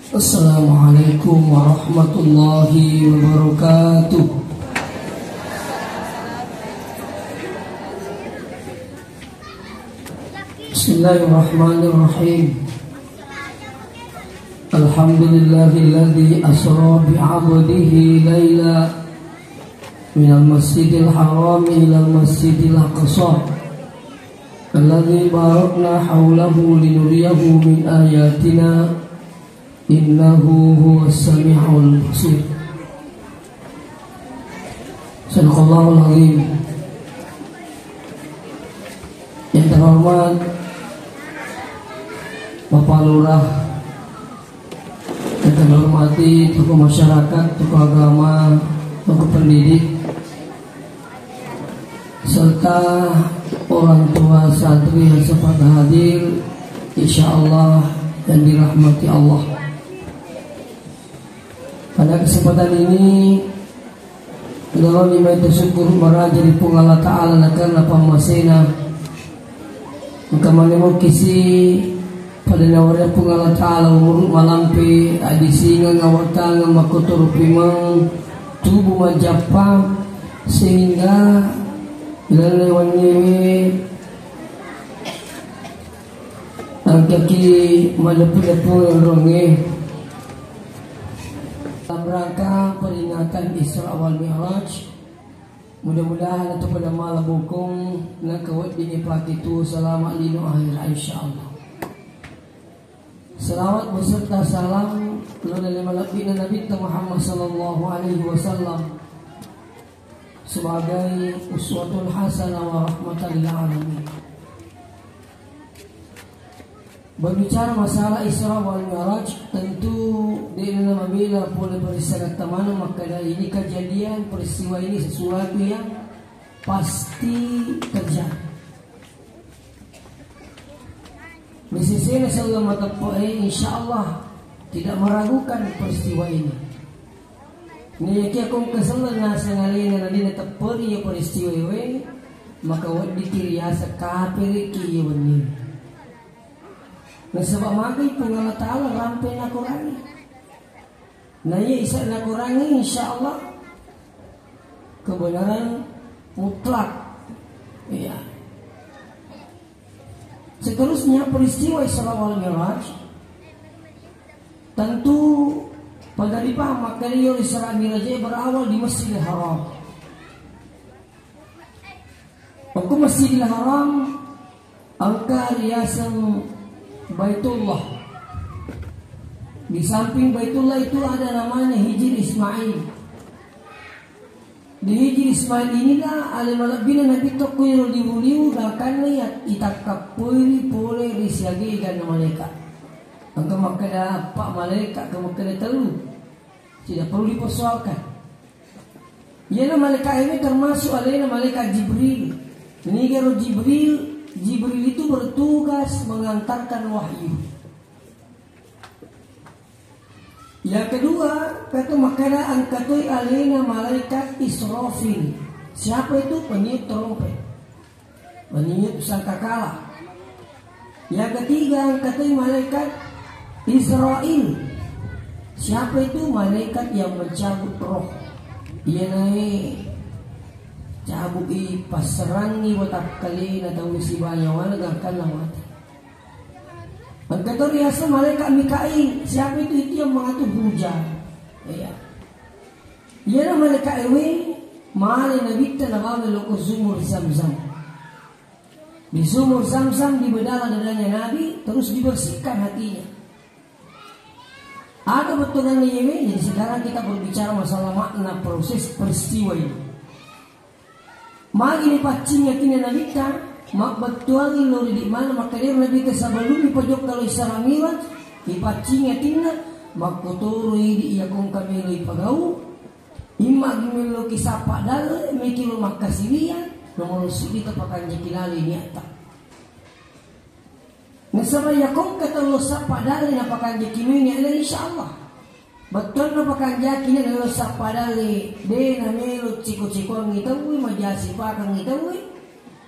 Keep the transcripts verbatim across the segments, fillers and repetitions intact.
Assalamualaikum warahmatullahi wabarakatuh. Bismillahirrahmanirrahim. Alhamdulillahilladzi asra bi'abdihi laila minal masjidil harami ilal masjidil aqsa. Alladzi barakna haulahu linuriyahu min ayatina. Innahu huwas sami'ul basir. Sadaqallahul azim. Yang terhormat Bapak Lurah, yang kami hormati tokoh masyarakat, tokoh agama, tokoh pendidik, serta orang tua santri yang sempat hadir, insya Allah yang dirahmati Allah. Pada kesempatan ini, laloni mai syukur maraja ri Puang Allah Ta'ala nakarena pammasena. Engka maneng mokkisi pada nawareng Puang Allah Ta'ala umuru malampe, adisingeng, awatangeng, makkotoro pimeng, tubu majappa, sehingga lalenna wenniwe engkaki madeppu-deppu onrongnge. Dalam rangka peringatan Isra wal Mi'raj, mudah-mudahan atau pada malam bokong naka weddingngi pakitu selamat lino akhirat, insyaallah. Selawat beserta salam lo dalam malebbi'na Nabitta Muhammad sallallahu alaihi wasallam sebagai uswatun hasanah wa rahmatan lil alamin. Berbicara masalah Isra wal Mi'raj, tentu de'na namabela pole parissagatta maneng makkeda ini kejadian, peristiwa ini sesuatu yang pasti terjadi. Misisena selleng mateppe'e, insya Allah tidak meragukan peristiwa ini. Nayakia ko engka selleng naseng alena nadena tepperi iya peristiwa iwe, maka weddikki riaseng kapereki iya wenni. Nasaba magai Puang Allah Ta'ala rampe nakorangi. Na iya isa nakorangi, insya Allah kebenaran mutlak. Iya. Seterusnya peristiwa Isra wal Mi'raj tentu pada dipaham makkeda Isra Mi'raj berawal di Masjidil Haram. Okko Masjidil Haram engka riaseng Baitullah. Di samping Baitullah itu ada namanya Hijir Ismail. Di Hijir Ismail inilah ale malebbina Nabi tokko iro liwu-liwu gangkanna ya itakkappoi pole ri siaga eganna malaika. Engka makkeda eppa malaika, engka makkeda tellu. Tidak perlu dipersoalkan. Iyana malaikat ini termasuk alena malaikat Jibril. Nigaro Jibril, Jibril itu bertugas mengantarkan wahyu. Yang kedua, kata makkeda engka toi alena malaikat Israfil. Siapa itu? Peniup trompet. Meniup sangkakala. Yang ketiga, engka toi malaikat Israil. Siapa itu? Malaikat yang mencabut roh. Iya nae cabut i passerangi watakkalena tau sibanyawana gangkanna mate. Engka to riaseng malaikat Mikail. Siapa itu? Itu yang mengatur hujan. Iya. Iyana malaika ewe male nabitta nabawa lokko sumur Zamzam. Di sumur Zamzam dibedala dadanya Nabi, terus dibersihkan hatinya. Ada bettuanna yewe, jadi sekarang kita berbicara masalah makna proses peristiwa ini. Magi nipaccingi atinna nabitta, mabbettuangi lo ri di mana makkedero nabitta sebelum ipajokka lo Isra Mi'raj, ipaccingi atinna, makkotoro idi iya kongka melo ipagau, imma gi melo ki sappa dalle, meki lo makkasiwiang, nomoro siddi tapakanjaki lalo niatta. Nasaba iya kongka tello sappa dalle napakanjaki meni ada insyaallah. Bettuanna pakanjaki ni tello sappa dalle, de namelo ciko-cikoangngi tauwe, majasipakangngi tauwe.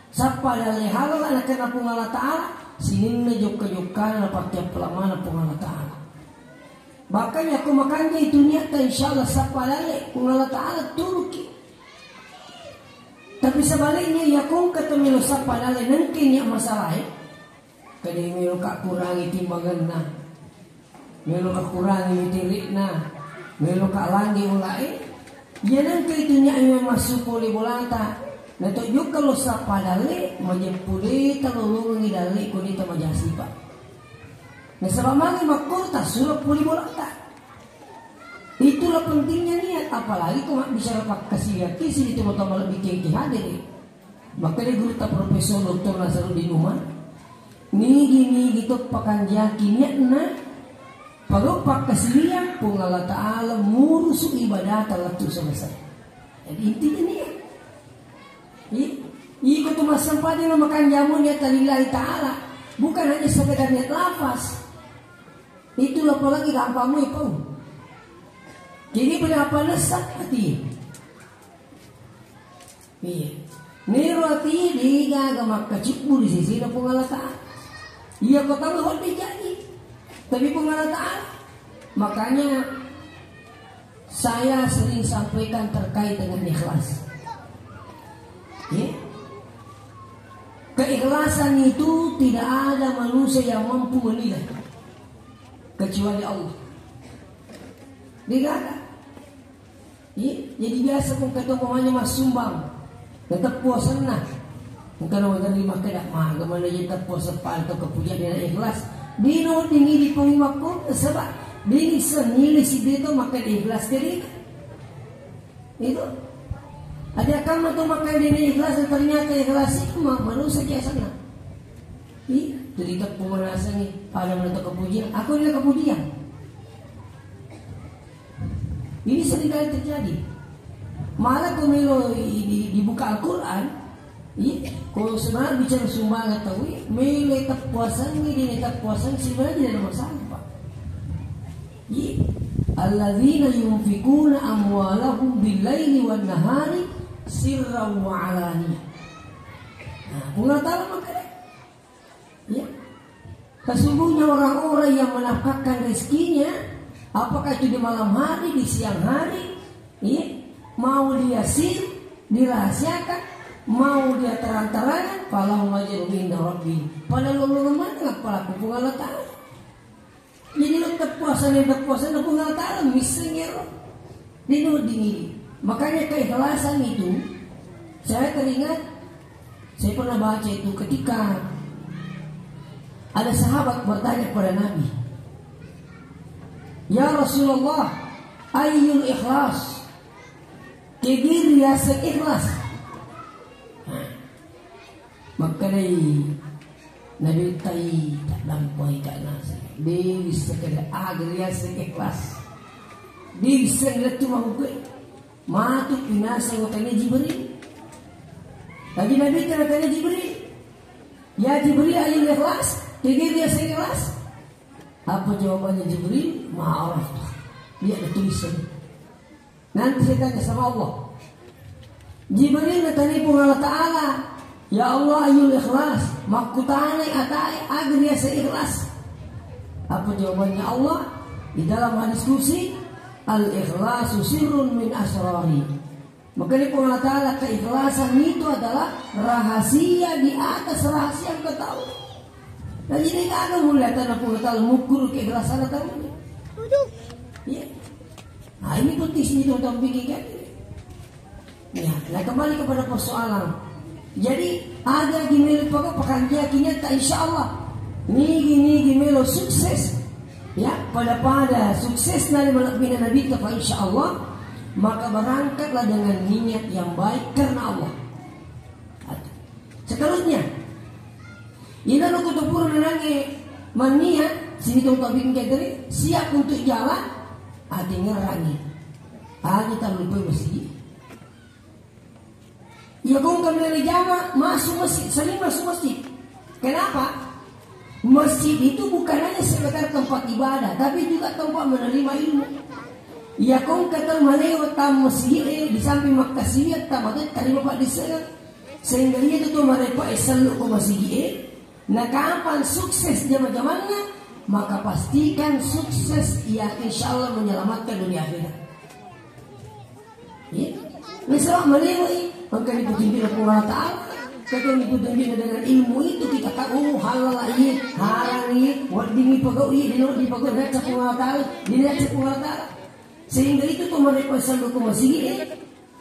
Sappa dalle halala nakenna Puang Allah Ta'ala, sininna jokka-jokkana napakkiappalamana Puang Allah Ta'ala. Bahkan yakko makanja itu niatta, insya Allah sappa dalle, Puang Allah Ta'ala turuki. Tapi sebaliknya, yakko engka to melo sappa dalle, nengke niat masalah e, kade melo ka kurangi timbangenna, melo ka kurangi mitirik na, melo ka langi ula e. Iya nengke itu niat memang massu pole bolata. Na to jokka lo sappa dalle, majeppu de talolongengi dalle ko de tamajasipa. Nasaba magi makko tasuro pole bolata. Itulah pentingnya niat, apalagi ko mabbicara pakkasiwiakki sining tomatoa malebbi kengki hadiri. Makanya gurutta Profesor Doktor Nasaruddin Umar, nigi-nigi to pakanjaki niatna, pagau pakkasiwiang, Puang Allah Ta'ala murusu ibadata lettu selesai. Jadi intinya niat. I-, iko tu massempajang makanjamu niat lillahi ta'ala, bukan hanya sekedar niat lafaz. Itu apalagi gampangmu itu. Jadi berapa lesak hati? Iya. Nero hati digaga makkacibbu di sisi Puang Allah Ta'ala. Iya, kau tahu hati jadi. Tapi Puang Allah Ta'ala. Makanya saya sering sampaikan terkait dengan ikhlas. Ya. Keikhlasan itu tidak ada manusia yang mampu menilai kecuali Allah. Tidak ada. Ya. Jadi biasa pun kata umpamanya massumbang, tetap puasanna. Engka na maderri makkeda, "Maga mana je teppuasa pale to kepuja de na ikhlas." Dino dingi di pung makku, sebab dini senili si de to makkeda ikhlas jadi. Itu. Ada kamma to makkeda de na ikhlas, ternyata ikhlas itu ma-, manusia biasana. Ih, jadi teppu manaseng ni, pada mana to kepujian. Aku ini kepujian. Ini seringkali terjadi. Malah ko melo i-, di-, dibuka Al-Quran, i-, ko sebenarnya bicara sumbangan tau, i, melo tetap puasang, ini tetap puasang, sebenarnya tidak ada masalah, Pak. I, alladzina yunfikuna amwalahum billaili wan nahari sirran wa alaniyah. Nah, Puang Allah Ta'ala makkeda, ya. Sesungguhnya orang-orang yang menafkahkan rezekinya, apakah itu di malam hari, di siang hari, iya, mau dia sir, dirahasiakan, mau dia terang-terangan, falahum ajrun inda rabbihim. Pada lolongan mana pelaku Puang Allah Ta'ala. Jadi lo teppuasana, teppuasana Puang Allah Ta'ala, misseng ero. Dino dingin. Makanya keikhlasan itu, saya teringat, saya pernah baca itu ketika ada sahabat bertanya kepada Nabi, "Ya Rasulullah, ayyul ikhlas?" Kegiri asa ikhlas. Makkedai Nabitta, "Taddampengika naseng. De wisseng keda aga riaseng ikhlas. De wisseng lettu mahukkue." Matu pinaseng wattanai Jibril. Lagi Nabitta natanya Jibril, "Ya Jibril, ayyul ikhlas? Tegi riaseng ikhlas?" Apa jawabannya Jibril? "Ma araftu." Dia ada tulisan. Nanti saya tanya sama Allah. Jibril natanya Puang Allah Ta'ala, "Ya Allah, ayyul ikhlas?" Makkutanai atae, aga riaseng ikhlas? Apa jawabannya Allah? Di dalam hadis kursi, "Al-ikhlasu sirrun min asrari." Makanya Puang Allah Ta'ala, keikhlasan itu adalah rahasia di atas rahasia yang kau tahu. Nah, jadi nggak ada mulai tanah Puang Allah Ta'ala mengukur keikhlasan atau ini. Iya. Nah, ini penting sih, teman-teman, pikirkan. Ya, nah, kembali kepada persoalan. Jadi, aga gimana pokok pekerja kinya tak, insya Allah. Nigi, nigi melo sukses. Ya, pada-pada sukses nali melebihi Nabi itu, insya Allah. Maka berangkatlah dengan niat yang baik karena Allah. Seterusnya, ina lo kutopuro nanange mania, sini tong tabing kedere, siap untuk jalan, ati ngerani. Aja tak lupa masjid. Iya, kong kami dari jama, masuk masjid, sering masuk masjid. Kenapa? Masjid itu bukan hanya sekedar tempat ibadah, tapi juga tempat menerima ilmu. Iya, kong kata malewa tam masjid, eh, di samping makkasiwiang, tam ada terima pak di sana. Sehingga iya tu marepa, eh, selalu ke masjid, eh. Nah, kapan sukses jama-jamanna, maka pastikan sukses yang insya Allah menyelamatkan dunia akhirat. Iya. Nasaba malewai, maka dipetunjukna Puang Allah Ta'ala. Ketika dipetunjukna dengan ilmu itu, kita tahu, oh, halal iya, haram iya, wedding dipegau iya, dino dipegau, diaca Puang Allah Ta'ala, diaca Puang Allah Ta'ala. Sehingga itu tuh mereka selalu ke masjid, eh,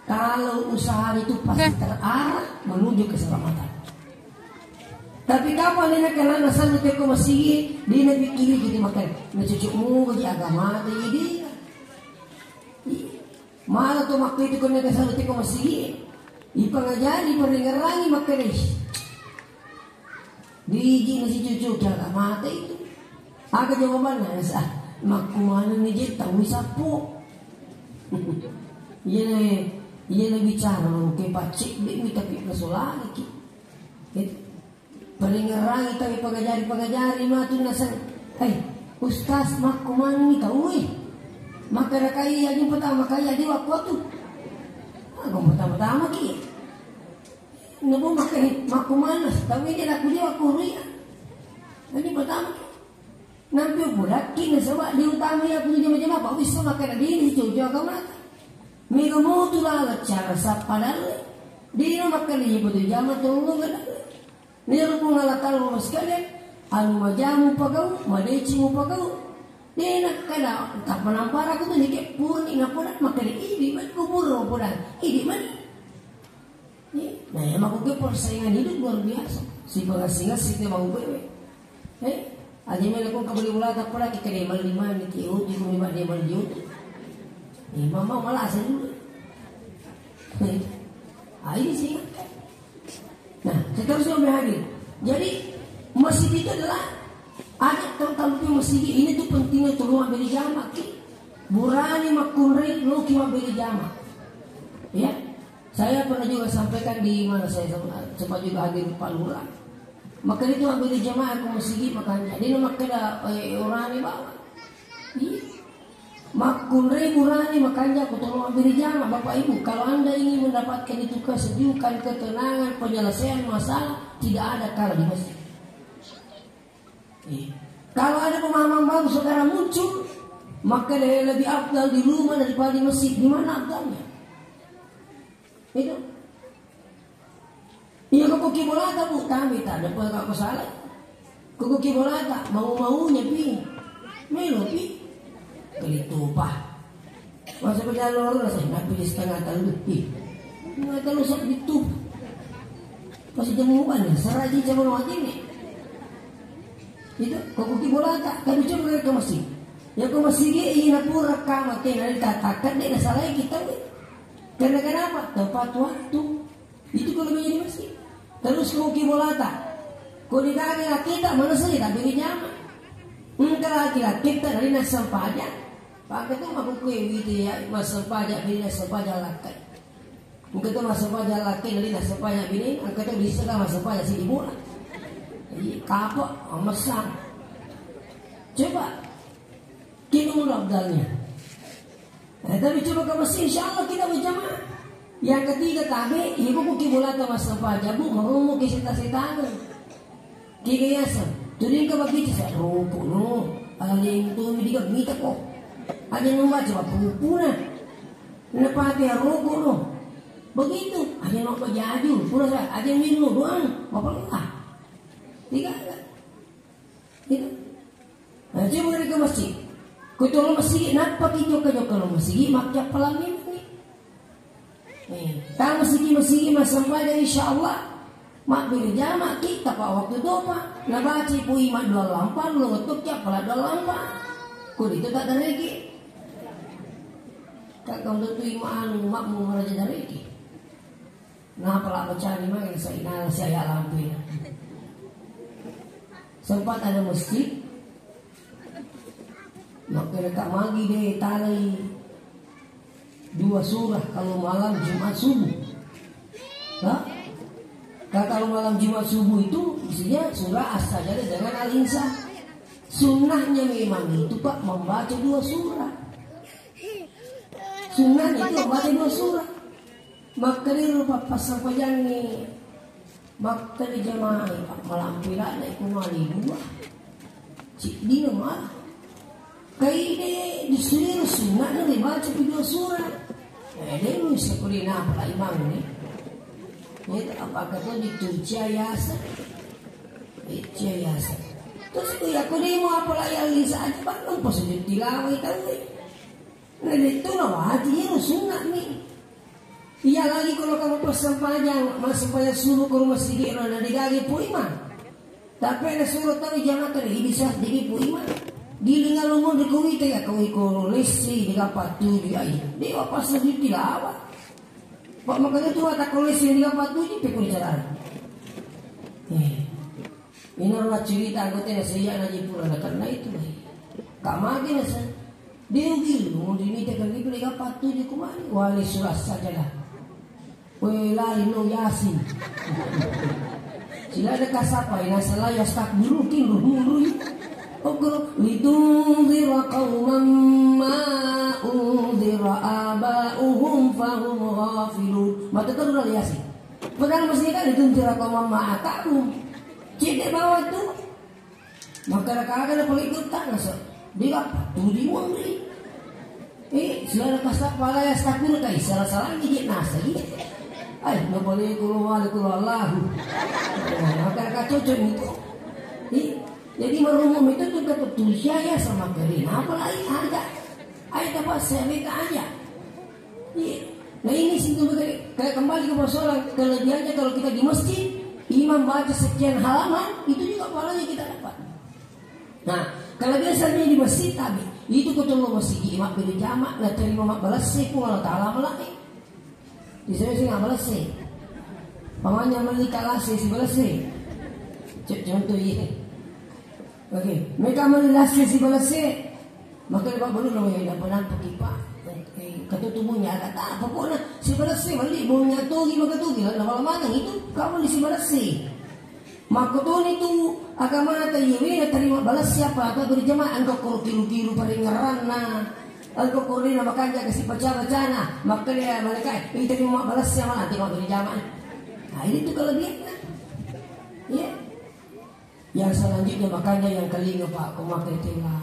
kalau usaha itu pasti terarah menuju keselamatan. Tapi kapan ini karena selalu ke masjid, dia nabi kiri gitu makan, nah cucukmu bagi agama, jadi Mala to makko itu konna ka salu tiko masigi. Ipangajari, paringerangi makkeda, "Diji na si cucu kiala mate itu." Aga jawabanna? Sa, makkumanenni je tau sappo. Iyana, iyana bicara lo ke pacce, dek mi tapi nasolangiki. Gitu. Paringerangi tau pangajari-pangajari matu naseng, "Hei, Ustaz, makkumanni tau e? Makkeda kai aju pertama kali aju wakko tu." Aku pertama-tama ki. Nabo makkeda, "Makkumanna tau e?" Dia aku dia wakko rui. Ini pertama. Nampi upodakki nasaba diutama ya aku jama-jama apa wissa makkeda dini cucu aku mata. Mega motu lala cara sappa dalle. Dino makkeda ibu tu jama tolong dalle. Nero Puang Allah Ta'ala, Bapak sekalian, anu majamu pagau, madecimu pagau. Dena kada tappa nampara ku tu nike purni napoda makkeda idi man kubur poda. Idi man. Iya. Nah, ya makuke persaingan hidup luar biasa. Si pengasing-asing ke mau bewe. Eh, aja mele kong kabeli bola tak pernah kita dia malu lima ni ki uji kumi mak dia malu di uji. Ni mama malah asal dulu. Ah, ini sih. Nah, seterusnya Umi hadir. Jadi masjid itu adalah ada tentang masjid ini tuh pentingnya tuh ruang beri jamak ki. Burani makkunrai loki mabbere jama. Ya, saya pernah juga sampaikan di mana saya sempat juga hadir Pak Lurah. Maka itu mabbere jamaah ke masjid makanya. Dia makkeda, eh, orangnya bawa. Iya. Makkunrai burani makanya aku tolong mabbere jamaah Bapak Ibu. Kalau Anda ingin mendapatkan itu kesejukan, ketenangan, penyelesaian masalah, tidak ada kalah di masjid. Iya. Kalau ada pemahaman baru sekarang muncul, maka dia lebih afdal di rumah daripada di masjid. Di mana afdalnya? Itu. Iya, kok kibolata, Bu, kami tak ada apa, nggak salah. Kok kibolata, mau-maunya, Pi. Melo, Pi. Kali tupa. Masa berjalan loro rasanya, tapi di setengah talu. Ih, setengah talu sak itu. Pas jam uban, seraji jam lima ini. Itu, kok kibolata, tapi coba ke masjid. Ya, ke masjid, iya, pura kama, tena, dikatakan, dia salah kita, weh. Karena kenapa? Tepat waktu. Itu kalau menjadi masjid. Terus ko kibolata. Ko digaga kita mana saja tapi di jama. Engka laki-laki kita dari nasam pajak. Pakai tu aku kue gitu ya, masam pajak bini nasam pajak lakai. Engka tu masam pajak lakai dari nasam pajak bini, engka tu bisa kan masam pajak si ibu lah. Iya, kapok, memesan. Coba, kita mulu abdalnya. Eh, tapi coba ke masjid, insya Allah kita berjamaah. Yang ketiga, tabe, ibu ku kibolata masam pajak, Bu, marumu ke seta-setana. Kiga yasa, tuding ke bagi cisa, rokok no, aling tu mi diga mita ko. Aja membaca, Pak, pupuna. Nepati rokok no. Begitu, aja mau bajaju, pura sa, aja minum doang, Bapak Allah. Tiga, Gitu. Nah, coba dari ke masjid. Kau tolong masjid, napa kita ke jokka lo masjid, makanya pelan ini. Eh, tamu sigi masigi masambada insya Allah. Mak beri jama kita pak waktu dopa. Nah baca pui mak dua lampa, lo ngetuk ya pala dua lampa. Kau itu tak ada lagi. Tak kau tentu iman makmu meraja dari lagi. Nah, pala pecah ni mah saya inang saya lampu ya. Sempat ada masjid. Maka dekat magi deh talai dua surah kalau malam Jumat subuh. Nah, kalau malam Jumat subuh itu isinya surah As-Sajdah dengan Al-Insan. Sunnahnya memang itu pak membaca dua surah. Sunnahnya itu membaca dua surah. Makkeda rupa passampajangngi, makkeda jamaah, malampu lada iku mali dua. Ciddina mala. Kaide disuruh sunnah na dibaca video surah. Eh, dia bisa kuliah apa lagi bangun ni? Itu apa kata di Turcia yasa? Turcia yasa. Terus aku ya aku demo apa lagi yang bisa aja bangun pas sujud tilawah itu. Nah, itu na wajib, iya sunnah ni. Iya lagi kalau kamu pas sempajang, mas sempajang subuh ke rumah sigi, na digage puima. Tapi ada suruh tahu jamaah tadi bisa jadi puima. Giling alumon di kuwita ya kau iko lesi di kapatu di ai. Dia apa sedih tilawah. Pak makanya tu kata kau lesi di kapatu di pekun cara. Eh. Ina cerita anggota na saya na jipura na karena itu. Kak magi na sa. Dia ugi lu di mita kan di kapatu di kumani. Wali surah saja lah. Wé, lari lo Yasin. Sila ada kasapa ina salah ya stak dulu kin dulu. Oke, litunzira qauman ma unzira aba'uhum fahum ghafilun. Mata terus lari Yasin. Padahal masih kan litunzira qauman ma ata'hum. Cedde bawah tu. Makkeda-kada na pole gutta nasa. Dia apa? Tuh di wong ri. Eh, sila na kasta pala ya stakuna kai salah-salah ni je nasa ni. Ai, na pole kulo wale kulo Allahu. Makkeda-kada cocok itu. Eh, jadi marumah itu tuh kata tuh ya sama kali. Apa lagi ada? Ai, dapat saya minta aja. Iya. Nah, ini sih tuh kayak, kayak kembali ke persoalan kelebihannya kalau kita di masjid, imam baca sekian halaman, itu juga pahalanya kita dapat. Nah, kelebihan selanjutnya di masjid tadi, itu kau tolong masjid, imam beri jamak, nah terima mak balas sih, pun Allah Ta'ala melai. Di sana sih nggak balas sih. Pamannya melika lasi si balas sih. Contoh iya. Oke, mega mali lasi si balesse. Maka lepa balu lo ya dapat nampak kipa. Eh, katutubunya kata pokoknya si balesse mali baunya togi maka togi lah lama-lama itu kamu di si balesse. Maka tuh itu agama ta yewe na terima balesse apa atau berjamaah engkau koro kiru-kiru paringeranna. Engkau korena makanya kasih baca-bacana. Maka dia mereka ini terima balesse malah tidak berjamaah. Nah, ini tuh kelebihannya. Iya. Yang selanjutnya makanya yang kelinga Pak, ko makkeda tela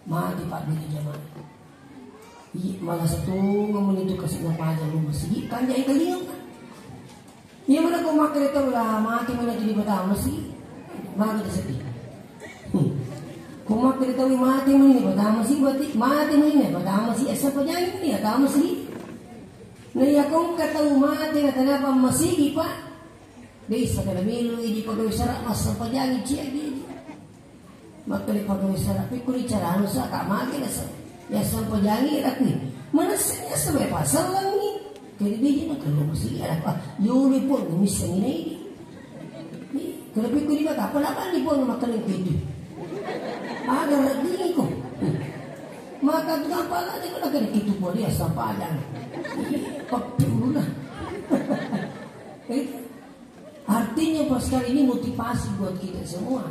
mati Pak bini jamaah. Iya, malah satu ngomong itu kasih apa aja lu masih kan jadi kelinga. Iya mana ko makkeda tela mati mana jadi pertama sih. Maka sedih. Hmm. Ko makkeda tela mati mana ini pertama sih berarti mati mana ini pertama sih asa apa jadi ini ya tahu sih. Nah ya kau kata mati na kenapa masih Pak? Desa kada melo idi pegawai sara massampajangi cia gigi. Maka di pegawai sara pikkuli caranu sa ka mage nasa. Ya sampajangi rakui. Mana senya sebagai pasal langi. Kali biji maka lo mesti ada apa? Yuli pun misa ini. Kalau pikkuli maka apa lapan di pun maka itu. Ada radini ko. Maka tu apa lagi kalau kena itu pun dia sampajang. Papi ulun. Itu Artinya Pak sekali ini motivasi buat kita semua.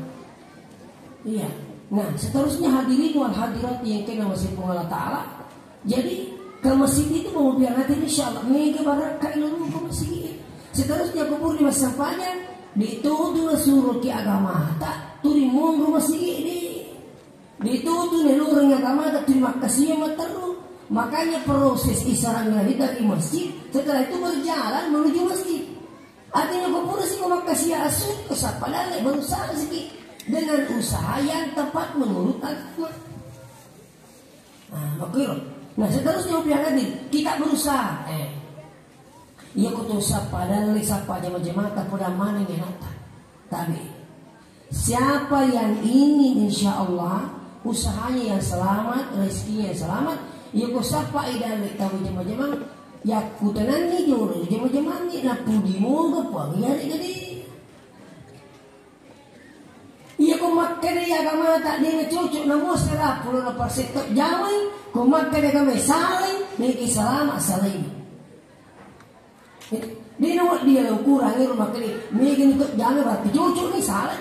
Iya. Nah, seterusnya hadirin wal hadirat yang kena masih Allah Ta'ala. Jadi ke masjid itu mau biar nanti insya Allah mega baraka ilmu ke masjid. Seterusnya kubur di masa panjang dituduh suruh ke agama tak turi mundur masjid di Ditutu nelureng agamata terima kasih materru. Makanya proses isarang dari masjid setelah itu berjalan menuju masjid. Artinya kau pura sih kau makasih asu kau sapa dalle berusaha sih dengan usaha yang tepat menurut agama. Nah, makanya. Nah, seterusnya upiang tadi kita berusaha. Eh, iya kau tuh sapa dalle sapa jama-jama tak pada mana yang nata. Tabe. Siapa yang ingin insya Allah usahanya yang selamat, rezekinya yang selamat, ya ko sapa idale tau jama-jama, ya kutananni jolo jama-jamanni na pudi moga puang yare gede. Iya ko makkeda ya agama tak dia cocok namo sera pulo na persetto jamai, ko makkeda agama salai, niki salama salai. Dina wedding dia ukuran ero makkeda mega ni to jame berarti cocok ni salah.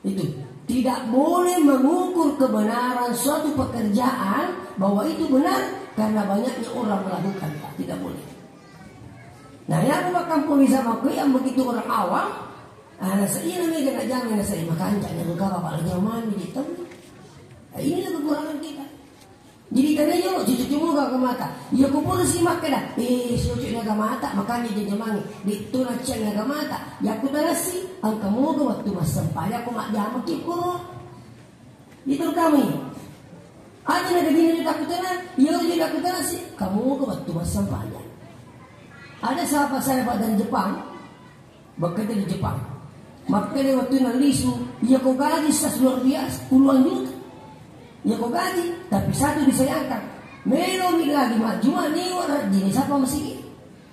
Itu tidak boleh mengukur kebenaran suatu pekerjaan bahwa itu benar karena banyaknya orang melakukan. Tidak boleh. Nah, yang makan polisi sama yang begitu orang awam Ah, nasa iya namanya kena jamin, nasa iya makanja, nyaru kaba, pala jauh mami di tau. Ah, inilah kekurangan kita. Jadi tanya jolo, cucu cuma kau ke mata. Iya, kau boleh si makan dah. Eh, si cucu naga mata, makanya dia jamangi. Di tu nacang naga mata. Ya, aku tanasi, angka moga waktu masam paya, aku mak jamak ki kuro. Itu kami. Aja naga dini dia takut tenang, iya, dia takut tenang sih. Kamu ke waktu masam paya. Ada sahabat saya, Pak, dari Jepang. Bekerja di Jepang. Makanya waktu nalisu, iya ko gaji sas luar biasa, puluhan juta. Iya ko gaji, tapi satu disayangkan. Melo mi lagi maju ni warajini sapa masih.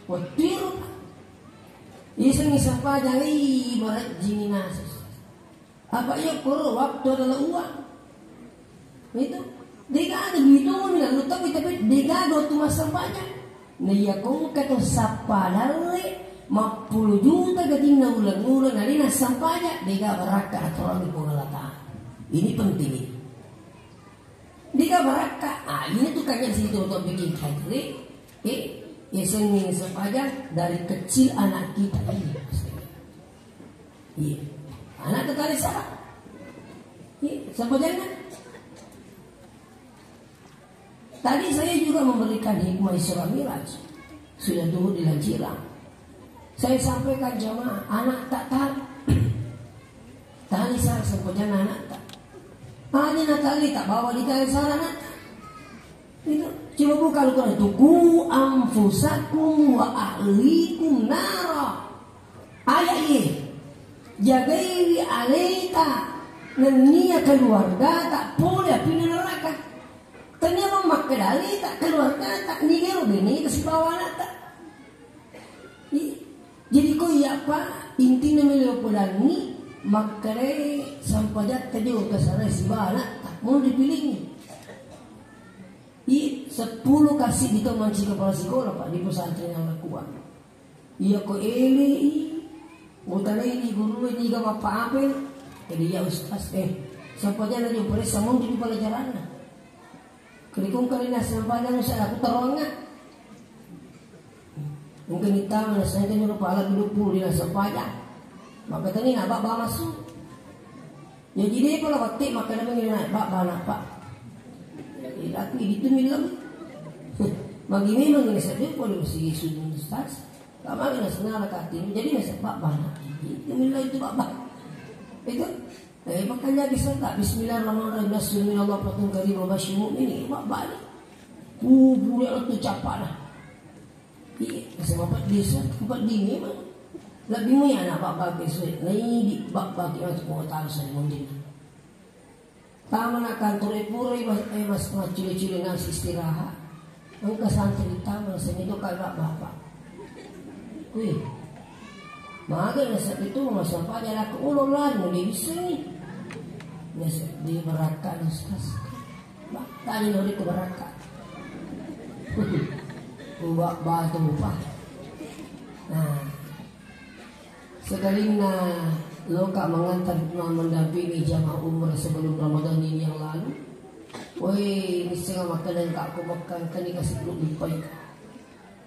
Waktu itu, Pak. Iseng iseng pajang, ih, marajini nasus. Apa iya koro waktu adalah uang. Itu. Dega ada duit umum, lalu tapi, tapi dega ada waktu masam pajang. Nah, iya kongka to sappa dalle, mappulu juta gatinna uleng-uleng, nalena sampaja, dega barakka aturan di Puang Allah Ta'ala. Ini penting ini. Dega barakka, ah, ini tuh kayaknya sih tuh, tuh bikin kagre, eh, ya seni sampaja dari kecil anak kita ini. Iya. Anak tetali salah. Iya, sampajanna. Tadi saya juga memberikan hikmah Isra Miraj. Sudah dulu dilanjirang. Saya sampaikan jamaah, anak tak tahu. Tali sara sempajana anak tak. Hanya natali tak bawa di tali sara anak tak. Itu. Coba buka Al-Quran itu. Ku anfusakum wa ahlikum nara. Ayat ini. Jagaiwi aleta nennia keluarga tak pole api neraka. Tania mamakkedali tak keluarga tak nigero bene ke sibawa anak tak. Jadi ko iya, Pak, intinna melo podangi makkere sampajatta jo kasare sibana tak mau dipilingi. I sepuluh kasih di to manci kepala sekolah, Pak, di pesantren yang kuat. Iya ko ele i, utanai di guru ni ga apa-apa. Jadi ya ustaz, eh, sampajana jo pore samong di pelajaranna. Kerikung kali nasi sampajang, saya aku terongak. Mungkin kita mana saya kan lupa lagi dua puluh di nasi sampajang. Maka tadi nak bak masuk. Jadi dia kalau batik maka dia mengenai bak bana pak. Jadi aku itu milam. Bagi memang ini saya pun si Yesus Ustaz. Lama kena senara kati. Jadi nasi bak bana. Itu milam itu bak bana. Itu Eh, makanya bisa tak? Bismillahirrahmanirrahim. Nasrun minallah, fathun qarib, wa basyiril mu'minin. Mak balik. Kubur ya tu capak dah. Iya, sebab desa tempat dini mah. Lebih mulia anak bak bagi sulit. Nah, ini di bak bagi untuk pengetahuan saya mungkin. Tamu nak kantor eh pura mas eh mas mas cili-cili nasi istirahat. Engka santri tama, seni to kak bapak. Wih, maga nasab itu masampah jarak ke ulo lari, nggak bisa nih. Nasab di berakal ustaz. Bak, tadi lori ke berakal. Ubak batu upah. Nah, Sekalinna loka mengantar, mendampingi jamaah umrah sebelum Ramadan ini yang lalu. Woi, misseng makkeda engka ko Mekka, engkani kasih grup lupai.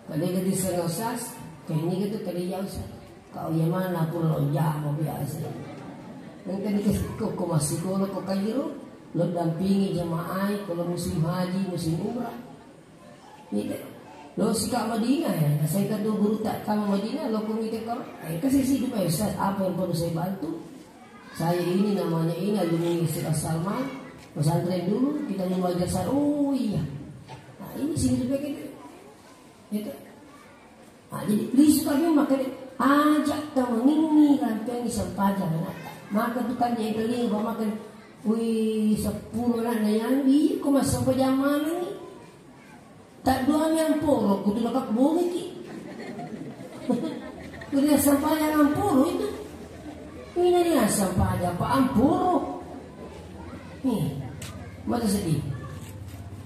Kade gadi sengasas, kini gitu kade jauh sa. Kau yang mana pun lo jama biasa. Engkani kasih ko, ko masih ko, ko Kairo, lo dampingi jamaah, kalau musim haji, musim umrah. Gitu. Lo sika Madinah ya, saya kata guru tak tahu Madinah, lo kau mikir kau, eh, kasih sih duka ya, Ustaz, apa yang perlu saya bantu? Saya ini namanya ini alumni Ustaz Salman, pesantren dulu, kita mau belajar sa-, oh iya. Nah, ini sini juga gitu. Gitu. Nah, jadi lisu kami makan aja temenin nih rampeng di sempajang anak. Maka tukang dia keliling, maka wih, sepuluh anak yang di, kok mas sempajang mana nih? Tak dua yang poro, kutu nakak bongi ki. Kutu sampah yang poro itu. Ini dia sampah ada apa amporo. Nih, mata sedih.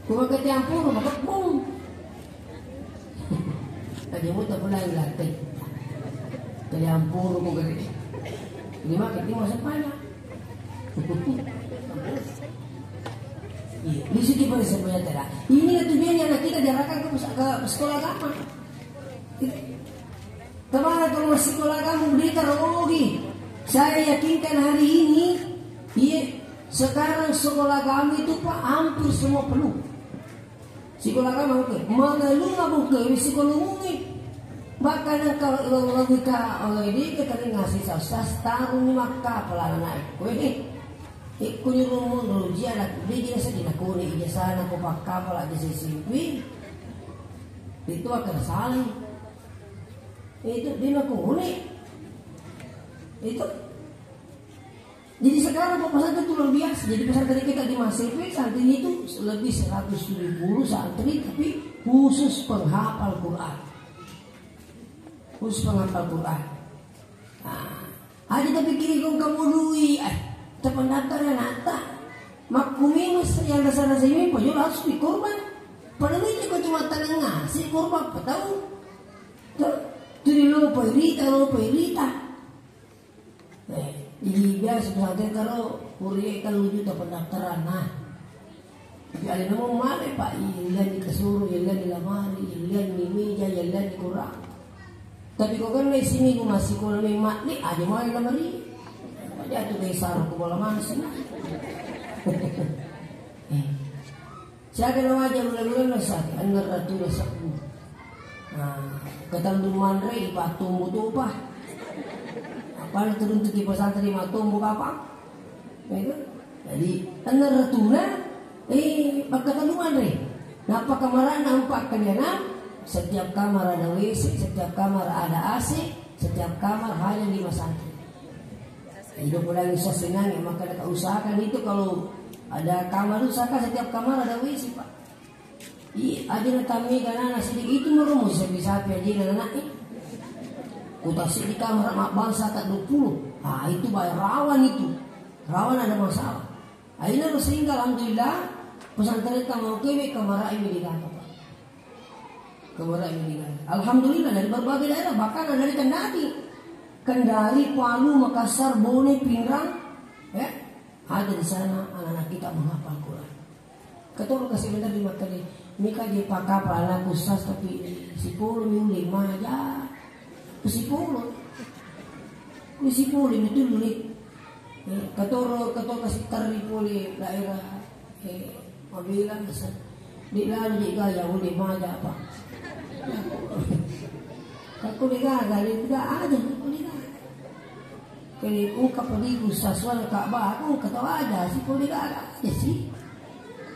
Kuma kete amporo, maka bung. Tadi mau tak pernah latih. Kali amporo, mau gede. Ini mah kete mau sampah. Iya, di situ pada semuanya tidak. Ini tujuannya anak kita diarahkan ke, ke sekolah agama. Kemana kalau masih sekolah agama, berita rogi. Saya yakinkan hari ini, iya, sekarang sekolah kami itu, Pak, hampir semua penuh. Sekolah kami, oke. Mengeluh, oke, sekolah umum. Bahkan kalau logika oleh dia, kita ngasih sas-, sas, tarung makka, pelana naik. Weh, ikut nyuruh mundur, dia ada, dia biasa di nakuni, ijazah anak, ko pakka, pala, ijazah S M P. Itu akan salah. Itu, dia nakuni. Itu. Jadi sekarang, Pak, pesantren itu luar biasa. Jadi pesantren kita di Masepe, santrinya itu lebih seratus tujuh puluh santri, tapi khusus penghafal Quran. Khusus penghafal Quran. Nah, aja tapi kiri kong kamu dui, eh, terpendaftar ya nata. Makkumimus yang dasar-dasar ini, pojol harus dikorban. Padahal itu kau cuma tanengah, si korban apa tahu? Tuh, tuh di lo, Pak Rita, lo, Pak Rita. Eh, jadi biasa pesantren karo kuliah tellu juta pendaftaran. Nah, tapi ada namo male, Pak, iya, iya di kasuru, iya, iya di lamari, iya, iya di meja, iya, iya di kurang. Tapi kok kan di sini gua masih kurang memang nih, ada male lamari. Apa jatuh dari sarung ke bola mana sih? Eh. Siaga na waja lula-lula na saki, anna ratu na sabbu. Nah, ketandu manre, ipattumbu tupa. Apa na turun tu kipas santri mattumbu kapang? Ya kan? Jadi, anna ratuna, eh, pakkatandu manre. Nah, pakkamarana empat kali enam, setiap kamar ada W C, setiap kamar ada A C, setiap kamar hanya lima santri. Ido pole usaha senang, maka ada usahakan itu kalau ada kamar usahakan setiap kamar ada W C, Pak. Iya, aja na tammi kanana sedikit itu merumus bisa bisa aja na anak. Kutasik di kamar mak bangsa tak dua puluh. Ah, itu bae rawan itu. Rawan ada masalah. Aina sehingga alhamdulillah pesantren kita mau kewe kamar ini di Pak. Kemudian ini kan. Alhamdulillah dari berbagai daerah, bahkan ada dari Kendari. Kendari, Palu, Makassar, Bone, Pinrang, ya. Ada di sana anak-anak kita menghafal Quran. Ketua kasih bentar di Makali. Mika di pakapa anak khusus tapi sipolo miuli maja. Sipolo. Ini sipolo betul nih. Eh, katoro, katoro kasih teri pole daerah, eh, Mabela, bisa. Di lalu di gaya, udah maja apa? Aku di gaga, di gaga aja, aku di gaga. Kali ungkap di ku saswal Ka'bah, aku kata aja, si pole gaga aja sih.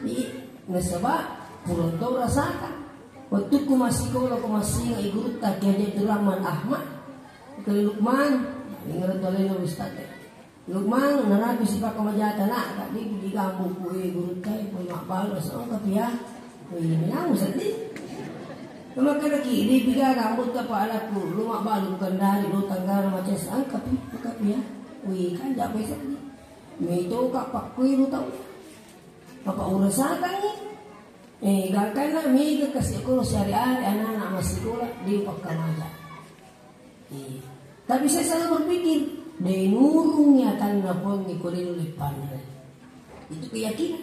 Di nasaba, pulau tau rasakan. Waktu ku masih sekolah, ku masih ingat guru tak Kiai Abdurrahman Ahmad, kali Lukman, ingat oleh Ustaz. Lukman, narapi sipakka majata nak, kak, di, di gambuk kue guru tai, kue mak balu, asa engka pia. Kue ini namu sedih. Kama kada ki, di piga gambuk ta pa alaku, lu mak balu bukan dari, lu tanggara macam sa, engka pi, engka pia. Kue kan jabai sedih. Mito kak pak kue lu tau. Apa urasakan ni? Eh, gangkana mega kasi ko syariat anak-anak masih sekolah, di pakka maja. Iya. Tapi saya selalu berpikir, denurung ya tanna pongi ko denu leppanre. Itu keyakinan.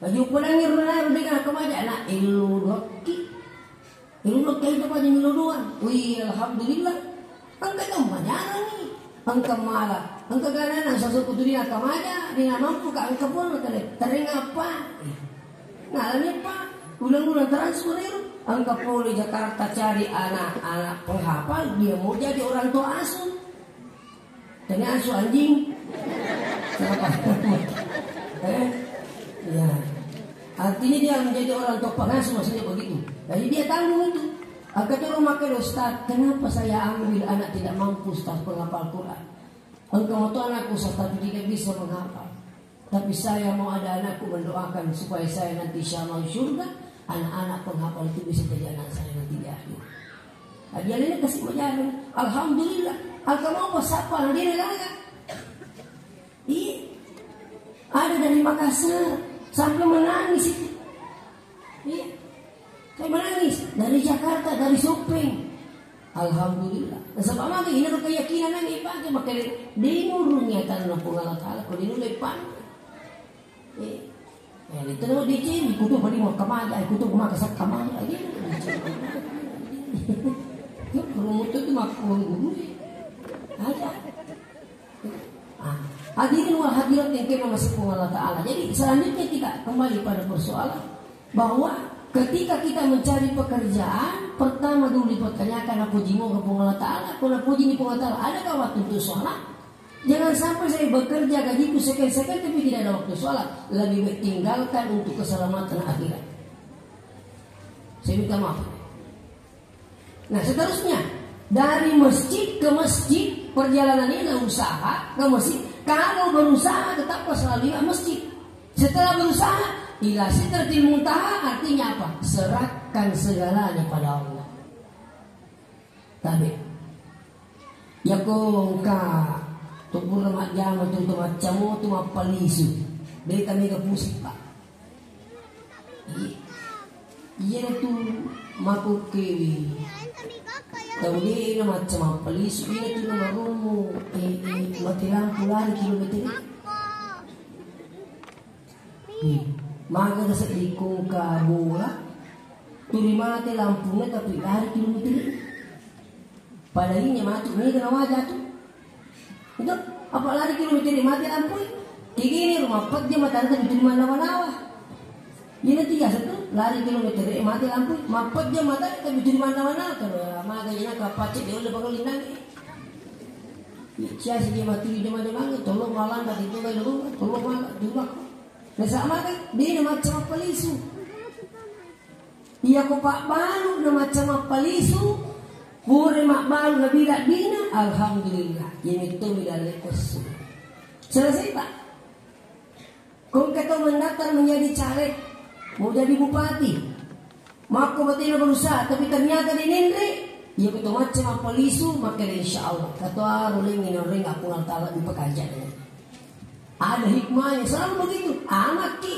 Baju pulangi runa runa dengan kemaja anak elu doki. Elu doki itu pada milu doang. Wih, alhamdulillah. Engka to majarang ni. Engka mala. Engka ganana sosok kutu dina kamaja, dina mampu ka engka pun tare. Tereng apa? Nalani pa, ulang-ulang transfer itu. Engka pole Jakarta cari anak-anak penghafal, dia mau jadi orang tua asuh. Tanya asuh anjing. Kenapa? Eh? Ya. Artinya dia menjadi orang tua pengasuh, maksudnya begitu. Jadi dia tanggung itu. Angkat rumah ke Ustaz, kenapa saya ambil anak tidak mampu Ustaz penghafal Quran? Engka moto anakku, Ustaz, tapi tidak bisa menghafal. Tapi saya mau ada anakku mendoakan supaya saya nanti insya Allah di surga, anak-anak penghafal itu bisa jadi anak saya nanti di akhir. Nah, dia lain kasih pelajaran. Alhamdulillah. Engka mau pas apa, dia negara. Iya. Ada dari Makassar sampai menangis itu. Iya. Saya menangis dari Jakarta, dari Sopeng. Alhamdulillah. Nasaba maka ini ro keyakinan yang dipakai, maka di nurunnya tanah Puang Allah Ta'ala, kalau di nurun depan. Eh, eh, itu nama D C, ikut tuh paling mau kemana, ikut tuh mau ke sana kemana, aja. Itu rumah itu tuh mau guru. Aja. Hadirin wal hadirat yang kami masih Allah Ta'ala. Jadi selanjutnya kita kembali pada persoalan bahwa ketika kita mencari pekerjaan, pertama dulu dipertanyakan apa jimo ke Allah Ta'ala, kalau puji ni Allah Ta'ala, adakah waktu untuk sholat? Jangan sampai saya bekerja gajiku sekian-sekian tapi tidak ada waktu sholat. Lebih baik tinggalkan untuk keselamatan akhirat. Saya minta maaf. Nah, seterusnya, dari masjid ke masjid, perjalanan ini adalah usaha ke masjid. Kalau berusaha, tetaplah selalu ingat masjid. Setelah berusaha, ila sidratil muntaha, artinya apa? Serahkan segalanya pada Allah. Tabe. Yako engka tu pura majjama tu, tu maccamu tu mappalisu. Deta mega pusing, Pak. Iya tu makukkewi. Tau de na macca mappalisu, iya tu na marummu, eh, eh, mati lampu lari kilometer. Hmm. Maga seddi kongka bola, tuli mate lampuna tapi lari kilometer. Padahal ini mati, ini kena wajah tu. Itu, apa lari kilometer mati lampu? Kayak gini, rumah pejam mata tapi tuli manawa-nawa. Ini tiga satu, lari kilometer mati lampu, mapejam mata tapi tuli manawa-nawa. Kalau maga ini kapacit dia udah bangun lindang. Cia sigi matu di jama-jamang, tolong malang, tadi tu kan lu, tolong malang, tolong. Nasaba magai, de na macca mappalisu. Iya ko pabbalu na macca mappalisu, pura mabbalu na bila dina, alhamdulillah. Iya metto mi dalle kossu. Selesai, Pak. Kongka tau mendaftar menjadi caleg, mau jadi bupati. Makko batena berusaha, tapi ternyata dia nendre, iya ko to macca mappalisu, maka insya Allah. Kata rolengi noreng aku ngal tawa di pekerjaan. Ada hikmahnya, selalu begitu. Anak ki.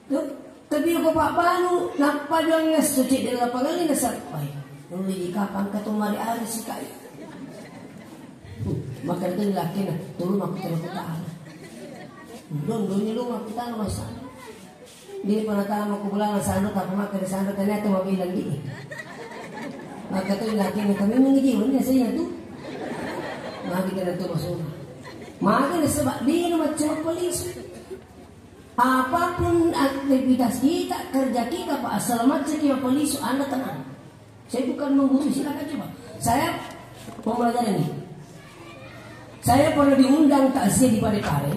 Tuh, tapi ko pabbalu, nappa doang ngesso cek dari lapangan ini nasappai. Nuli di kapang kata mari ari sikai. Maka itu laki na, tolong aku terus tahu. Dong, dong, lu aku tahu masa. Dia pernah tahu aku bilang sandok, aku makan di sandok, ternyata mau bilang di. Maka itu laki na, kami mengaji, ini saya tu. Nah, kita tu masuk. Maka nasaba dia macam polis. Apapun aktivitas kita, kerja kita, Pak, asal macam kita polis, Anda tenang. Saya bukan menggurui, silakan coba. Saya pembelajaran ini. Saya pernah diundang takziah di Parepare.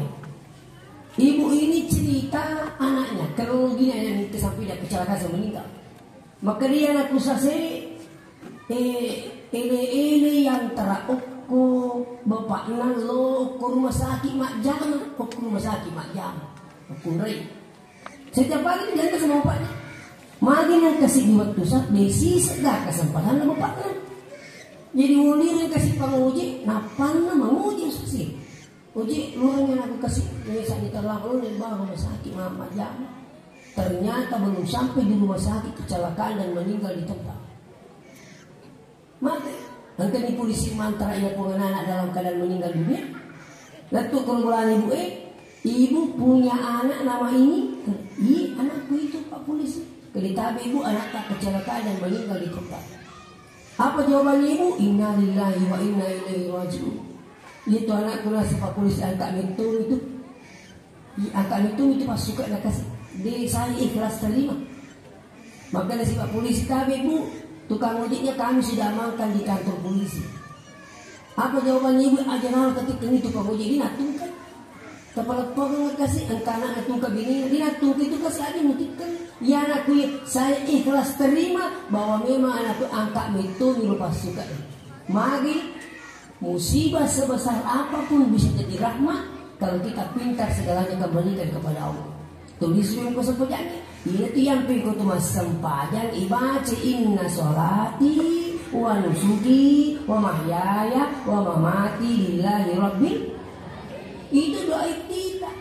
Ibu ini cerita anaknya, kronologinya yang sampai dia kecelakaan sampai meninggal. Maka dia anak kusase, eh, ele-ele yang tera okko bapakna lo okko rumah sakit majjama, okko rumah sakit majjama, okko rai. Setiap hari dijaga sama bapaknya. Magi nang kasih di waktu sa, desi sega kesempatan bapaknya. Jadi ulireng kasih panguji, napanna manguji sih. Uji, lureng yang aku kasih, ini saat diterlak lu nih, bang, rumah sakit, mama, jam. Ternyata belum sampai di rumah sakit, kecelakaan dan meninggal di tempat. Mati. Nanti di polisi mantara ia pun anak dalam keadaan meninggal dunia. Lettu korban ibu, eh, ibu punya anak nama ini? Iya, anakku itu, Pak Polisi. Keditabe ibu, anak tak kecelakaan dan meninggal di tempat. Apa jawabannya ibu? Innalillahi wa inna ilaihi raji'un. Itu anakku nasi Pak Polisi angkat metto itu. Angkat metto itu pasuka nakasi. Dia saya ikhlas terima. Maka nasi Pak Polisi, tabe, Bu, tukang ojeknya kami sudah amankan di kantor polisi. Apa jawabannya ibu? Aja nama ketik ini tukang ojek ini natungkan. Kepala pokok kasih engkana anak tungka bini, dia tungka itu kasih aja mutikkan. Ya anakku, ya, saya ikhlas terima bahwa memang anakku angkat metto nyuruh pasukan. Magi musibah sebesar apapun bisa jadi rahmat kalau kita pintar segalanya kembalikan kepada Allah. Tulis yang kosong pejani. Iya tu yang piko tu massempajang ibaca inna sholati wa nusuki wa mahyaya wa mamati lillahi rabbil. Itu doa iftitah.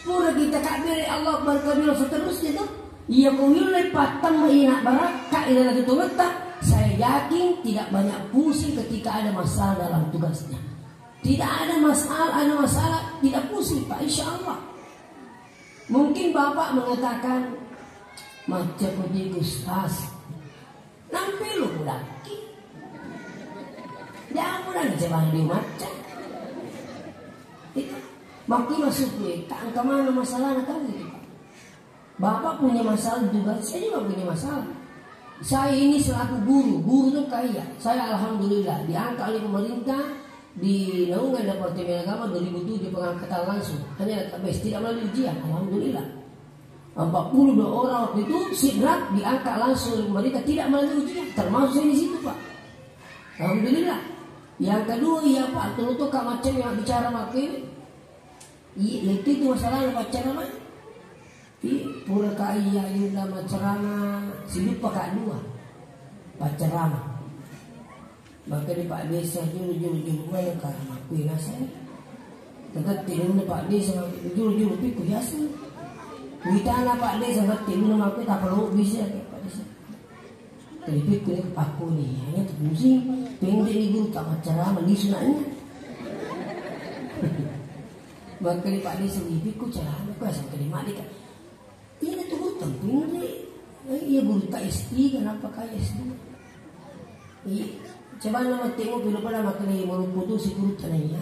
Pura kita kabbere Allah berkabir seterusnya tu. Iya ko yulle pattamma ina barakka ina lagi tungetta. Saya yakin tidak banyak pusing ketika ada masalah dalam tugasnya. Tidak ada masalah, ada masalah tidak pusing Pak, insya Allah. Mungkin Bapak mengatakan, "Macca ko di Gus Has." Nampe lu pulakki. Jangan pulang di Jabang di Macca. Makkui masuk kuliah, tak engka mana masalah na tahu itu, Pak. Bapak punya masalah juga, saya juga punya masalah. Saya ini selaku guru, guru tuh kaya. Saya alhamdulillah diangkat oleh pemerintah di Naungan Departemen Agama dua ribu tujuh pengangkatan langsung. Hanya tabes, tidak melalui ujian, alhamdulillah. Empat puluh dua orang waktu itu sidrap diangkat langsung oleh pemerintah, tidak melalui ujian, termasuk saya di situ, Pak. Alhamdulillah. Yang kedua, iya, Pak, tuh tuh kak macam yang bicara makin. Iya, itu itu masalah pacaran mah. Ih, pura ka iya Yuda maccarama, siluppa ka dua. Paccarama. Maka di Pak Desa julu-julu-julu mana ka makkui naseng. Tetap tidur di Pak Desa julu-julu piku yaseng. Witana Pak Desa tetap tidur makkui tak perlu bisa ya Pak Desa. Tapi piku ni pakkuni, hanya tu pusing. Pendek ni guru tak maccarama, lisu nak nya. Maka di Pak Desa, "Wih, pikku carana, kau asal kena mati kan?" Iya, itu guru tamping di, eh, iya guru tak S tiga, kenapa kaya S dua? Iya, coba nama tengok dulu pada maka ni mau putus si guru tanahnya.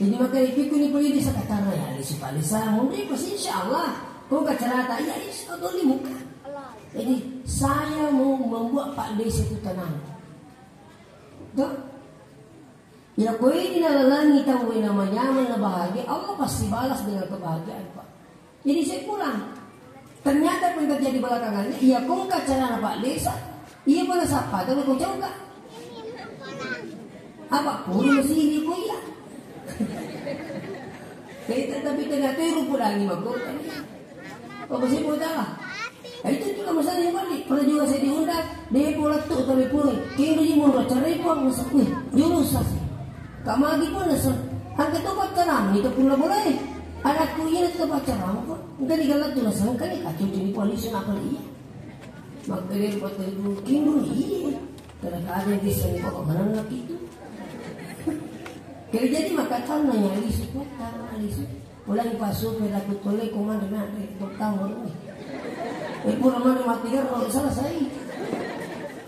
Jadi maka di pikku ni pergi di sekatara ya, di si Pak Desa, mau di pasti insya Allah. Kau kacau rata, iya, insya Allah, di muka. Jadi saya mau membuat Pak Desa itu tenang. Tuh. Ya, ko ini nalalangi tau yang namanya nyaman na bahagia, Allah pasti balas dengan kebahagiaan, Pak. Jadi saya pulang. Ternyata apa yang terjadi belakangannya, iya kongka carana Pak Desa, iya pernah sapa, tapi kau coba. Apa pun masih ini kau iya. Kita tapi tidak tiru pulangi mako. Apa sih mau salah? Nah, itu juga masalahnya balik. Pernah juga saya diundang, dia pulang tuh tapi pulang. Kini dia mau cerai pun, masa, wih, jurus sih. Kak Magi pun nasa, angkat tuh pacaran, itu pun boleh. Anakku ini tuh pacaran kok. Enggak digalat tuh nasa, kan kacau jadi polisi apa iya. Maka dia buat dari dulu, kini iya. Kadang-kadang bisa nih kok mana lagi itu. Jadi, jadi maka tahu nanya Alisu, kok tahu Alisu. Pulang pas supir aku tole komando na, eh, kok tahu ini. Eh, pura mana mati kan kalau selesai.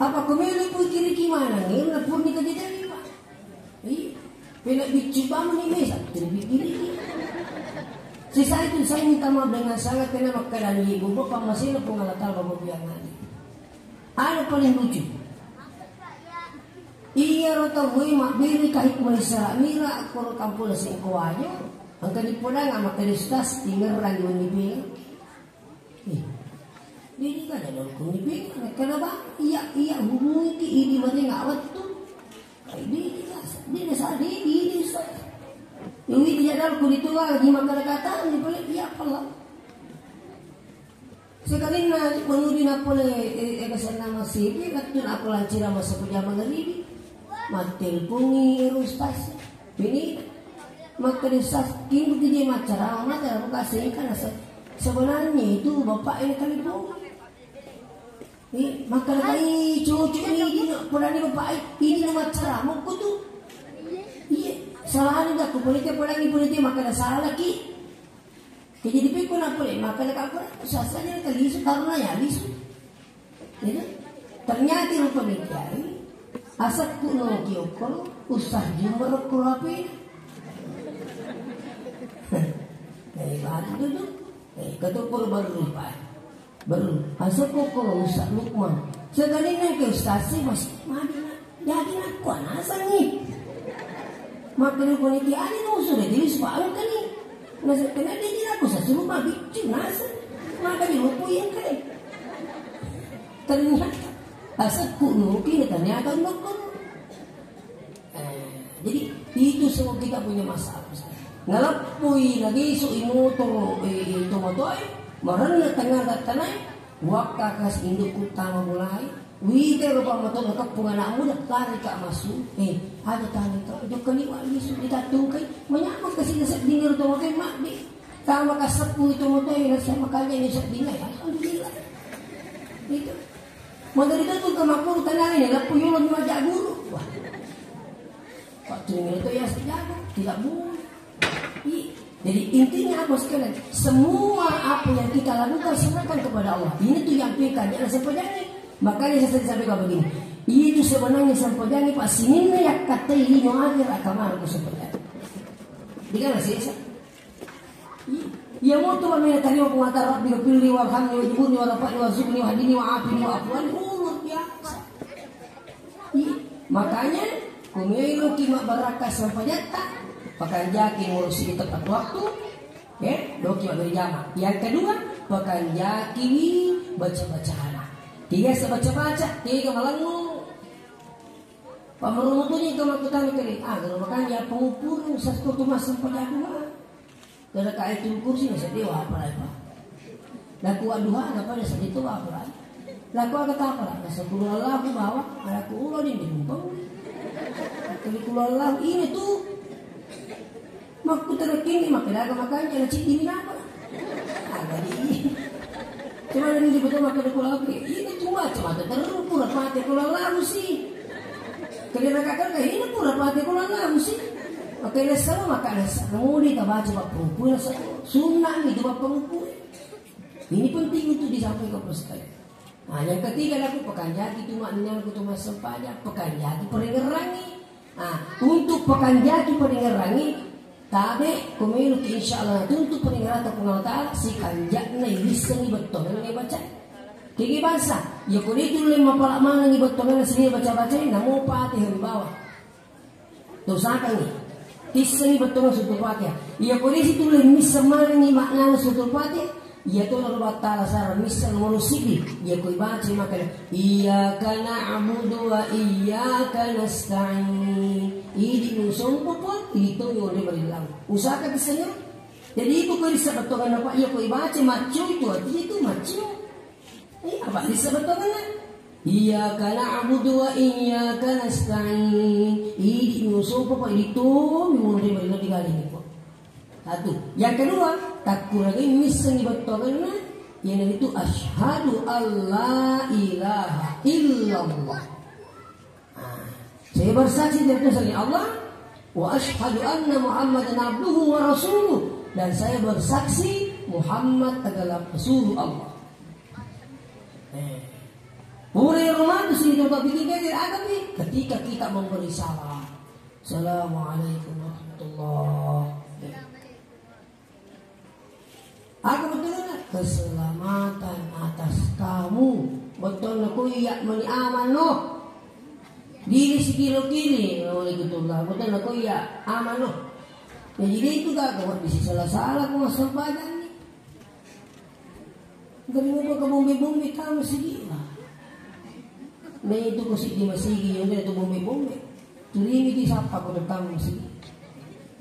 Apa kemili pun kiri gimana? Ini pun kita jadi, Pak. Iya. Pena biccu bangun ini, satu kiri. Sisa itu saya minta maaf dengan sangat karena makkadani ibu bapak masih pun Allah Taala bapak biar nanti. Anu paling lucu. Iyaro tauwe mabbere kahik maisara mira akkoro kampona sengko wajo, engka dipodang makkeda ustaz, tingerang wenni bela. Eh, didi kada dong kunni bela, kada ba, iya, iya hubungi ki idi marenga wettu. Ai didi kasa, didi sa, didi, didi ustaz. Iwi dia dalam kulit tua, di makkada kata, ni pale, iya pala. Sekalinna manudi napole, eh, eh, kasenna masigi, lettu napole lancira masa pujama ngaribi. Mattelpongi ero ustaz. Bini, makkeda ustaz, kini tu je macara, mata buka sengka nasa. Sebenarnya itu bapak ini kali bu. Eh, makkeda kai cucu ini, ini, pulani bapak ini, ini macara, mau kutu. Iya, salah ini dah, aku politik, pulani politik, makkeda salah lagi. Jadi pikku napole, makkeda ka Al-Quran, sasanya ke lisu, karena ya lisu. Gitu. Ternyata rupa mencari, asakku no kiokol, usah jumber kurapi. Eh, batu duduk. Eh, ketuk baru-baru lupa. Baru, asakku kalau usah Lukman. Sekali nang ke ustaz sih, mas, madi nak. Jadi nakko nasengngi. Makkeda ko niki ani no sudah jadi suka angkani. Nasa kena dia tidak aku sasulu mabiccu naseng. Maka di rupu yang kene. Ternyata asekku nuki ternyata nukun. Eh, jadi itu semua kita punya masalah. Naleppui nagesu imoto, eh, itu motoe, marenna tengah tanai, Wakka kas indukku tama mulai, wita rupa mato nakeppu anakmu dah lari ka masu. Eh, ada tani kau, jokka liwa lisu, ditatungkai, menyapa kasi sedding rupa makai mak di. Tama kaseppu itu moto yang saya makanya ini sedding, alhamdulillah. Itu. Mau dari itu tuh ke makmur tanah ini, lapu yolo di majak guru. Wah. Waktu itu ya sejago, tidak boleh. Jadi intinya apa sekalian? Semua apa yang kita lakukan serahkan kepada Allah. Ini tuh yang peka, jangan sempajangi. Makanya saya sering sampaikan begini. Itu sebenarnya sempajangi Pak sininna yang kata ini akhir agama aku sempajangi. Tiga masih esa. Iya, iya, mau tuh mami tadi mau pengantar Rabbi gapilli warhamni wajibuni warafa'ni warzuqni wahdini wa'afini wa'fu anni. Oh, luar biasa. Iya, makanya kumeloki mabbarakka sempajatta, pakanjaki murusi tepat waktu, ya, loki mabbere jama. Yang kedua, pakanjaki baca-bacana. Tiga sebaca-baca, tiga malangu. Pamerumutunni ke makkutana kali, ah, kalau makanya penguburan sasto tu mas sempajadua. Kada ka ayatul kursi na seddi wapara pa. Laku adduha na pada seddi tu wapara. Laku aga tapara na sepuluh Allah ku bawa, laku ulo di dimpeng. Kali kulo Allah ini tu. Makku terekini makadaga makanja na ciddi minapa. Aga di. Cuma ini betul makkada kulo apa? Ini tu baca mata terus pura pate kulo Allah sih. Kali raka kan ini pura pate kulo Allah sih. Makanya sama makanya sa. Mudi ka baca bab pengumpul, sunnah itu bab pengumpul. Ini penting untuk disampaikan kepada sekalian. Nah, yang ketiga laku pakanjaki tu maknanya ku tu massempajang, pakanjaki paringerrangi. Nah, untuk pakanjaki paringerrangi, tabe kumeluki insya Allah tu untuk paringerrata Puang Allah Ta'ala, sikanjakna ilissengi bettongenna baca. Kiki bangsa, ya kulitu le mapala manengi bettongenna sini baca-baca, namo Fatihah di bawah. Tosakangngi. Tissengngi bettongenna Suratul Fatihah. Iya ko desi tulle misseng manengngi maknana Suratul Fatihah, iya to Allah Ta'ala sara misseng nomoro siddi. Iya ko ibaca makkeda, "Iyyaka na'budu wa iyyaka nasta'in." Idi nusompo pun, idi to yonre marillang. Usahakan tissengngi. Jadi itu ko rissa bettongenna Pak, iya ko ibaca maccu itu, artinya itu maccu. Iya, apa sih sebetulnya? Iyyaka na'budu wa iyyaka nasta'in. Idi musopa pa idi to mi munri marina tiga ini kok. Satu. Yang kedua, takkurangi missengi bettongenna, iyanaritu asyhadu alla ilaha illallah. Saya bersaksi dari Tuhan selain Allah, wa asyhadu anna Muhammadan abduhu wa rasuluh, dan saya bersaksi Muhammad adalah Rasulullah Allah. Eh. Pura yang romantis ini coba bikin kayak apa nih? Ketika kita memberi salam, Assalamualaikum warahmatullahi. Aga bettuanna? Keselamatan atas kamu. Bettuanna ko iya mani aman no. Diri sikilo kiri, waalaikumsalam. Bettuanna ko iya aman no. Jadi dia itu gak kau bisa salah-salah kau massempajang ni. Dari muka ke bombe-bombe kamu sih. Nah itu ko sih di masigi yang dia tu bombe-bombe. Turini ki sappa ko tentang masigi.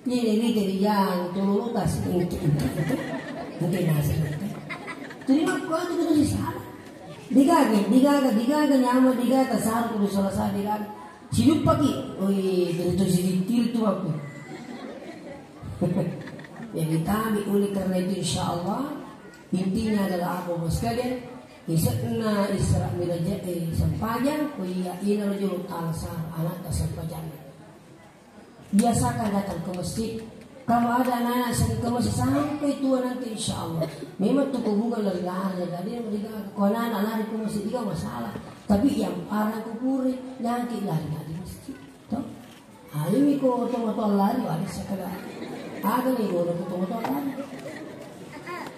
Ini ini dari yang tulu lutas. Mungkin nasi. Terima kasih itu sih salah. Digaga, digaga, digaga nyama, digaga saru kudu selesai digaga. Silupa ki, oi, itu si dikir tu aku. Jadi kami oleh karena itu insya Allah intinya adalah apa bos sekalian. Ise'na Isra Mi'raj e sempajang, ko iya ina rajul ta'ala sa anakta sempajang. Biasakan datang ke masjid. Kalau ada anak-anak sering ke masjid sampai tua nanti insya Allah. Memang tu hubungan lari-lari, jadi mereka kalau anak lari ke masjid juga masalah. Tapi yang parah ku pure, nanti lari dari masjid. Toh? Ayo mi ko tomatoa lari, wali sakala. Aga ni ko tomatoa lari.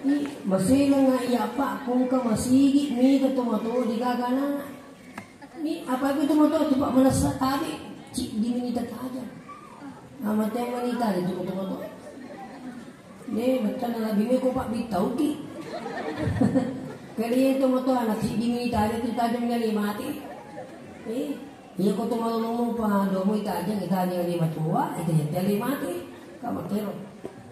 Ni maselang iya Pak, kongka masigi mi ke tomatoa di gagana. Ni apa itu tomatoa tu Pak, manessa tabe, cik di minita tajam. Nama tema ni tadi tu tomatoa. Ne, bettuanna nabi me ko Pak bitauki. Kali itu moto anak si dimi tadi tu tajam kali mati. Eh, iya ko tu malu pa domo tajam, tajam kali matua, itu ya kali mati. Kamu kero.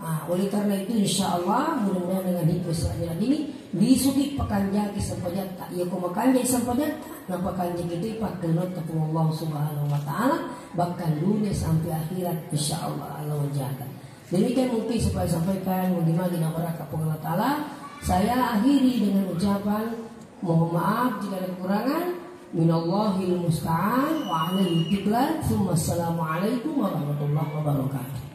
Ah, oleh karena itu insya Allah mudah-mudahan dengan hikmah selanjutnya ini disuki pakanjaki sempajatta. Iya ko makanjaki sempajatta, na pakanjaki itu pakenot tepung Allah Subhanahu wa Ta'ala bahkan dunia sampai akhirat insya Allah Allah menjaga. Demikian mungkin supaya sampaikan bagi-bagi na barakka Puang Allah Ta'ala. Saya akhiri dengan ucapan mohon maaf jika ada kekurangan. Minallahil musta'an wa alaihi tiklan. Summa assalamualaikum warahmatullahi wabarakatuh.